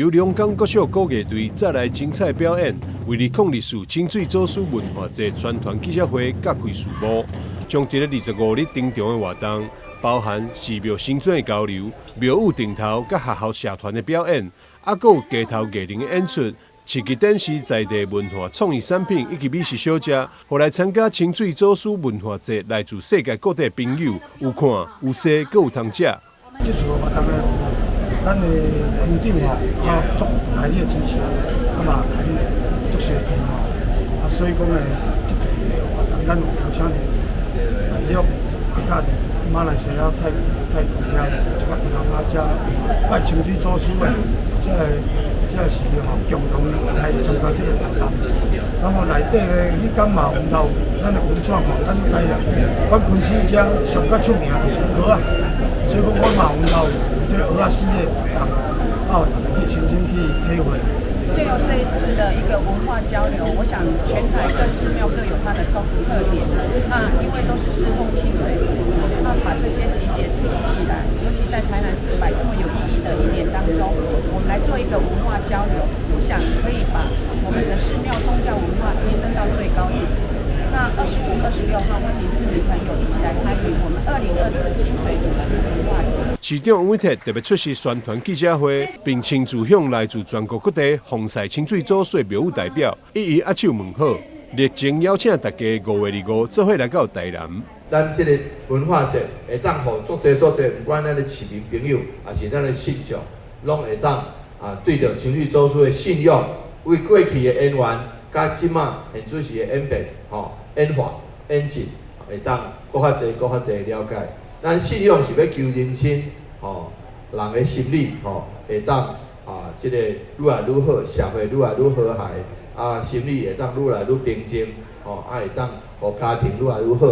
由龍岡國小鼓樂隊帶來精彩表演，為2024清水祖師文化節宣傳記者會揭開序幕。將佇咧25日登場的活動，包含寺廟神尊的交流、廟宇燈頭佮學校社團的表演，猶閣有街頭藝人的演出。市集展示在地文化創意產品以及美食小食，予來參加清水祖師文化節來自世界各地的朋友有看有踅，閣有通食。這次活動呢，咱的區長吼啊足大力的支持，啊嘛咱足相挺吼，啊所以講呢，這邊的活動咱有邀請佇大陸啊，佮佇馬來西亞、泰國遐，這個東南亞遮拜清水祖師的這個寺廟吼，共同來參加這個活動。然後內底呢，彼工嘛有有咱的文創吼，咱台南，阮昆山遮上較出名就是蚵仔，所以講阮嘛有有這個蚵仔絲的活動，啊，大家去親身去體會。借由這一次的一個文化交流，我想全台各寺廟各有它的特點。那因為都是侍奉清水祖師，那把這些集結起來，尤其在台南四百這麼有意義的一年當中，我們來做一個文化交流，我想可以把我們的寺廟宗教文化提升到最高點。那25、26號，歡迎市民朋友一起來參與我們2024清水祖師文化節。市長黃偉哲特別出席宣傳記者會，並親自向來自全國各地奉祀清水祖師廟宇代表一一握手問好，熱情邀請大家5月25做伙來到台南。咱這個文化節會當予足濟足濟，毋管咱的市民朋友，抑是咱的信眾，攏會當啊對著清水祖師的信仰，為過去的淵源，佮這馬現此時的演變，吼演化、演進，會當閣較濟、閣較濟了解。咱信仰是欲求人生，吼人的心理，吼會當啊，這個愈來愈好，社會愈來愈和諧，啊，心理會當愈來愈平靜，吼啊會當予家庭愈來愈好。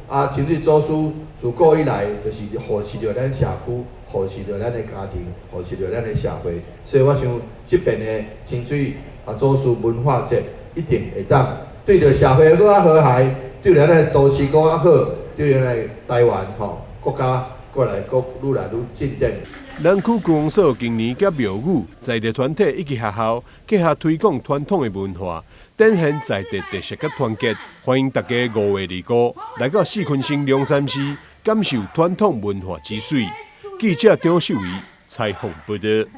啊，清水祖師自古以來就是護持著咱社區，護持著咱的家庭，護持著咱的社會。所以我想這遍的清水啊祖師文化節一定會當對著社會閣較和諧，對著咱的都市閣較好，對著咱的台灣吼國家閣來閣愈來愈進展。南區觀光所今年佮廟宇、在地團體以及學校結合推廣傳統的文化，展現在地特色佮團結。歡迎大家5月25來到四坤城龍山寺，感受傳統文化之水。記者張秀儀採訪報導。